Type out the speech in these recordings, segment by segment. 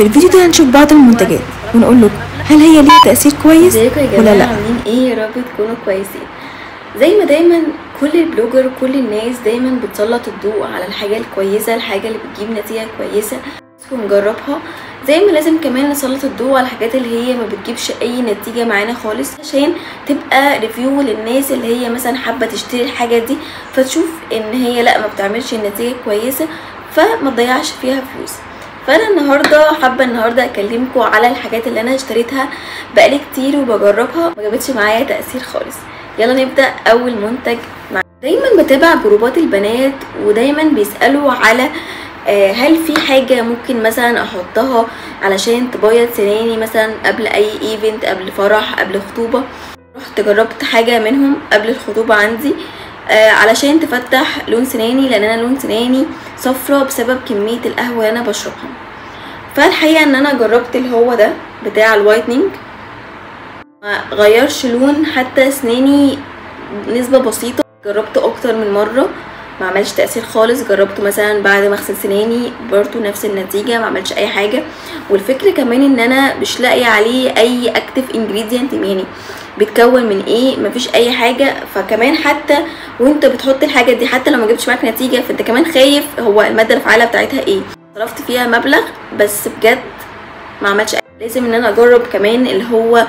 في الفيديو ده هنشوف بعض المنتجات ونقول لكم هل هي ليها تأثير كويس ازيكم يا ولا جماعة؟ لا. عاملين ايه؟ يا رب تكونوا كويسين. زي ما دايما كل ال blogger كل الناس دايما بتسلط الضوء على الحاجة الكويسة، الحاجة اللي بتجيب نتيجة كويسة ونجربها، زي ما لازم كمان نسلط الضوء على الحاجات اللي هي ما بتجيبش اي نتيجة معانا خالص، عشان تبقى review للناس اللي هي مثلا حابة تشتري الحاجة دي فتشوف ان هي لا ما بتعملش النتيجة كويسة فما تضيعش فيها فلوس. فانا النهارده حابة النهارده اكلمكم على الحاجات اللي انا اشتريتها بقالي كتير وبجربها ما جابتش معايا تاثير خالص. يلا نبدا اول منتج. دايما بتابع جروبات البنات ودايما بيسالوا على هل في حاجة ممكن مثلا احطها علشان تبيض سناني مثلا قبل اي event، قبل فرح، قبل خطوبه. رحت جربت حاجة منهم قبل الخطوبة عندي علشان تفتح لون سناني، لان انا لون سناني صفرة بسبب كمية القهوة اللي انا بشربها. فالحقيقة ان انا جربت اللي هو ده بتاع ال whitening، ما غيرش لون حتى سناني نسبه بسيطة. جربته اكتر من مرة ما عملش تاثير خالص. جربته مثلا بعد ما اغسل سناني برضو نفس النتيجة، ما عملش اي حاجة. والفكرة كمان ان انا مش لاقيه عليه اي active ingredient، يعني بيتكون من ايه، مفيش اي حاجة. فكمان حتى وانت بتحط الحاجة دي حتى لو ما جبتش معاك نتيجة فانت كمان خايف هو المادة الفعالة بتاعتها ايه. صرفت فيها مبلغ بس بجد ما عملش. لازم ان انا اجرب كمان اللي هو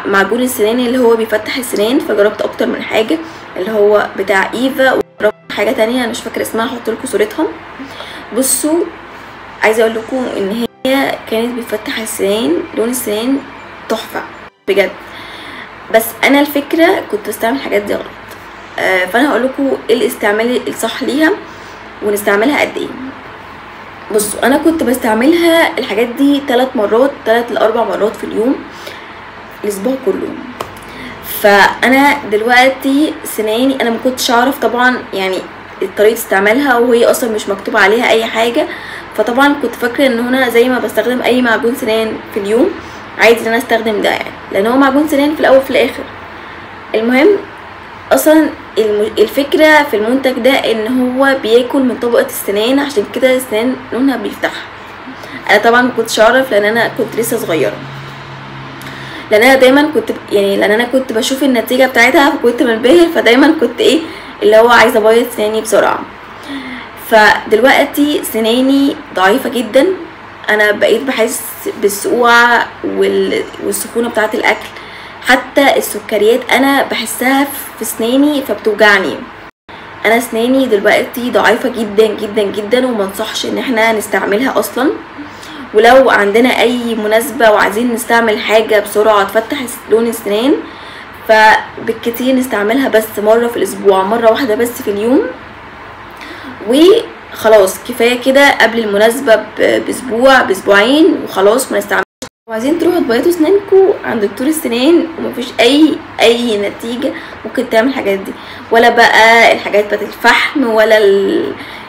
معجون السنان اللي هو بيفتح السنان. فجربت اكتر من حاجة اللي هو بتاع ايفا، وجربت حاجة تانية انا مش فاكره اسمها، هحط لكم صورتها. بصوا عايزه اقول لكم ان هي كانت بتفتح السنان، لون السنان تحفة بجد. بس انا الفكرة كنت بستعمل الحاجات دي غلط. فانا هقول لكم ايه الاستعمال الصح ليها ونستعملها قد ايه. بصوا انا كنت بستعملها الحاجات دي 3 مرات، 3 ل 4 مرات في اليوم الاسبوع كله. فانا دلوقتي سناني انا ما كنتش اعرف طبعا يعني طريقه استعمالها، وهي اصلا مش مكتوب عليها اي حاجة. فطبعا كنت فاكره ان هنا زي ما بستخدم اي معجون سنان في اليوم عادي ان انا استخدم ده، يعني لان هو معجون سنان في الاول وفي الاخر. المهم اصلا الفكرة في المنتج ده ان هو بياكل من طبقه السنان، عشان كده السنان لونها بيفتحها. انا طبعا ما كنتش اعرف لان انا كنت لسه صغيرة، لان انا دايما كنت يعني لان انا كنت بشوف النتيجة بتاعتها فكنت منبهر، فدايما كنت ايه اللي هو عايزه ابيض سناني بسرعة. فدلوقتي سناني ضعيفة جدا، انا بقيت بحس بالسقوعه والسخونه بتاعه الاكل، حتى السكريات انا بحسها في سناني فبتوجعني. انا سناني دلوقتي ضعيفة جدا جدا جدا، وما انصحش ان احنا نستعملها اصلا. ولو عندنا اي مناسبة وعايزين نستعمل حاجة بسرعة تفتح لون السنان فبالكتير نستعملها بس مرة في الاسبوع، مرة واحدة بس في اليوم وخلاص كفاية كده. قبل المناسبة باسبوع باسبوعين وخلاص ما نستعملش. وعايزين تروحوا تبيضوا سنانكم عند دكتور السنان ومفيش اي نتيجة ممكن تعمل الحاجات دي، ولا بقى الحاجات بتاعت الفحم، ولا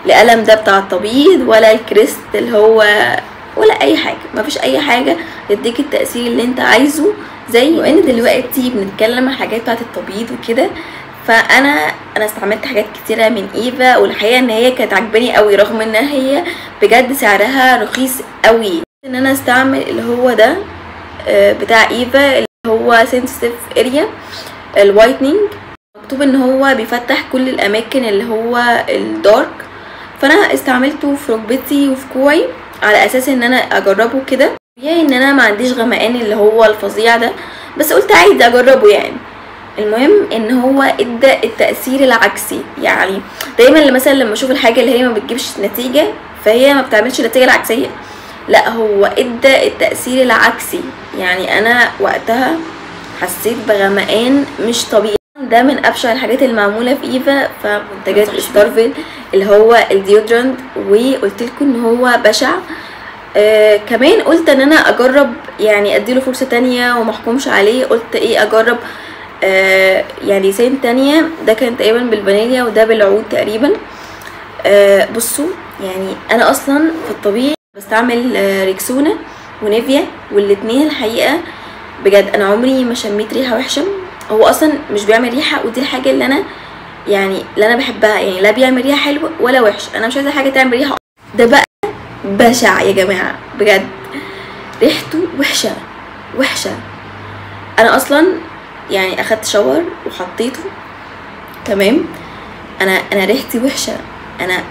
القلم ده بتاع التبييض، ولا ال Crest اللي هو، ولا اي حاجة. مفيش اي حاجة تديك التاثير اللي انت عايزه. زي وان دلوقتي بنتكلم عن حاجات بتاعت التبييض وكده، فانا استعملت حاجات كتيرة من ايفا، والحقيقة ان هي كانت عجباني قوي رغم ان هي بجد سعرها رخيص قوي. ان انا استعمل اللي هو ده بتاع ايفا اللي هو sensitive area ال whitening، مكتوب ان هو بيفتح كل الاماكن اللي هو ال dark. فانا استعملته في ركبتي وفي كوعي على اساس ان انا اجربه كده. طبيعي ان انا ما عنديش غمقان اللي هو الفظيع ده، بس قلت عادي اجربه يعني. المهم ان هو ادى التاثير العكسي، يعني دايما مثلا لما اشوف الحاجة اللي هي ما بتجيبش نتيجة فهي ما بتعملش النتيجة العكسيه، لا هو ادى التاثير العكسي. يعني انا وقتها حسيت بغمقان مش طبيعي. ده من ابشع الحاجات المعموله في ايفا. فمنتجات ستارفيل اللي هو ال deodorant، وقلت لكم ان هو بشع. كمان قلت ان انا اجرب يعني اديله فرصة تانية وما احكمش عليه. قلت ايه اجرب يعني scent تانية، ده كان تقريبا بالفانيليا وده بالعود تقريبا. بصوا يعني انا اصلا في الطبيعي بستعمل ريكسونا ونيفيا، والاتنين الحقيقة بجد انا عمري ما شميت ريحه وحشة. هو اصلا مش بيعمل ريحه، ودي الحاجة اللي انا يعني اللي انا بحبها، يعني لا بيعمل ريحه حلوة ولا وحش. انا مش عايزه حاجة تعمل ريحه. ده بقى بشع يا جماعة بجد، ريحته وحشة وحشة. انا اصلا يعني اخدت shower وحطيته، تمام، انا ريحتي وحشة.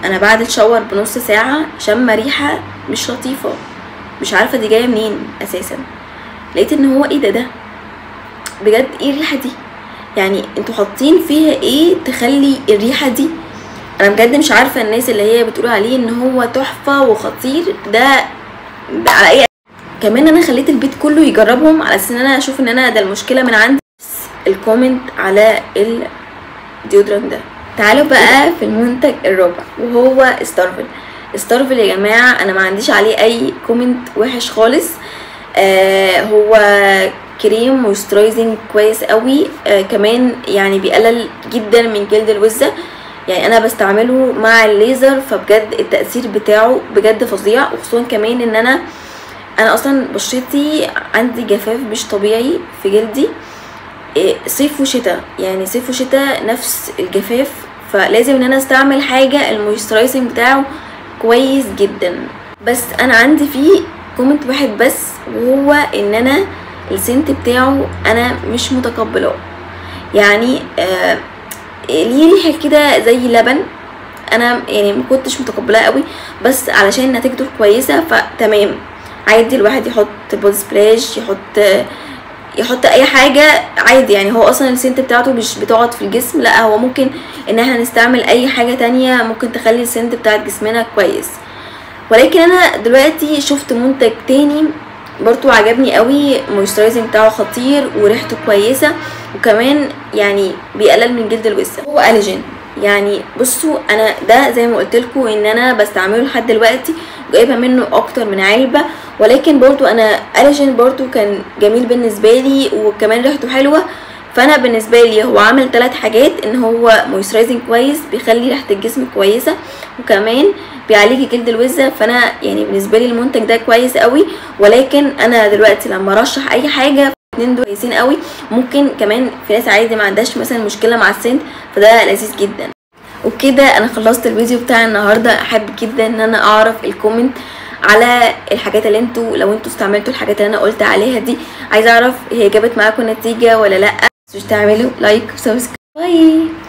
انا بعد ال shower بنص ساعة شم ريحه مش لطيفة، مش عارفه دي جاية منين اساسا. لقيت ان هو ايه ده بجد، ايه الريحة دي؟ يعني انتوا حاطين فيها ايه تخلي الريحة دي؟ انا بجد مش عارفه الناس اللي هي بتقول عليه ان هو تحفة وخطير ده على ايه. كمان انا خليت البيت كله يجربهم على اساس ان انا اشوف ان انا ده المشكلة من عندي. ال comment على ال deodorant ده. تعالوا بقى في المنتج الرابع وهو ستارفل. ستارفل يا جماعة انا ما عنديش عليه اي comment وحش خالص. هو كريم moisturizing كويس قوي، كمان يعني بيقلل جدا من جلد الوزه. يعني انا بستعمله مع الليزر فبجد التاثير بتاعه بجد فظيع، وخصوصا كمان ان انا اصلا بشرتي عندي جفاف مش طبيعي في جلدي، صيف وشتاء، يعني صيف وشتاء نفس الجفاف، فلازم ان انا استعمل حاجة ال moisturizing بتاعه كويس جدا. بس انا عندي فيه comment واحد بس، وهو ان انا ال scent بتاعه انا مش متقبلاه. يعني ليه ريحه كده زي لبن، انا يعني ما كنتش متقبلاه قوي، بس علشان نتيجته كويسة فتمام عادي، الواحد يحط body splash، يحط اي حاجة عادي. يعني هو اصلا ال scent بتاعته مش بتقعد في الجسم، لا هو ممكن ان احنا نستعمل اي حاجة تانية ممكن تخلي ال scent بتاعت جسمنا كويس. ولكن انا دلوقتي شفت منتج تاني برضو عجبني قوي، moisturizing بتاعه خطير وريحته كويسة، وكمان يعني بيقلل من جلد الوزه، هو اليجين. يعني بصوا انا ده زي ما قلت لكم ان انا بستعمله لحد دلوقتي، جايبه منه اكتر من علبة، ولكن برضو انا اليجين برضو كان جميل بالنسبة لي، وكمان ريحته حلوة. فانا بالنسبة لي هو عامل 3 حاجات، ان هو moisturizing كويس، بيخلي ريحه الجسم كويسة، وكمان بيعالج جلد الوزه. فانا يعني بالنسبة لي المنتج ده كويس قوي، ولكن انا دلوقتي لما ارشح اي حاجة الاثنين دول كويسين قوي. ممكن كمان في ناس عادي ما عندهاش مثلا مشكلة مع ال scent، فده لذيذ جدا. وبكده انا خلصت الفيديو بتاع النهارده. احب جدا ان انا اعرف ال comment على الحاجات اللي انتوا لو انتوا استعملتوا الحاجات اللي انا قلت عليها دي، عايزه اعرف هي جابت معاكم نتيجة ولا لا. مش تعملوا like و subscribe. bye.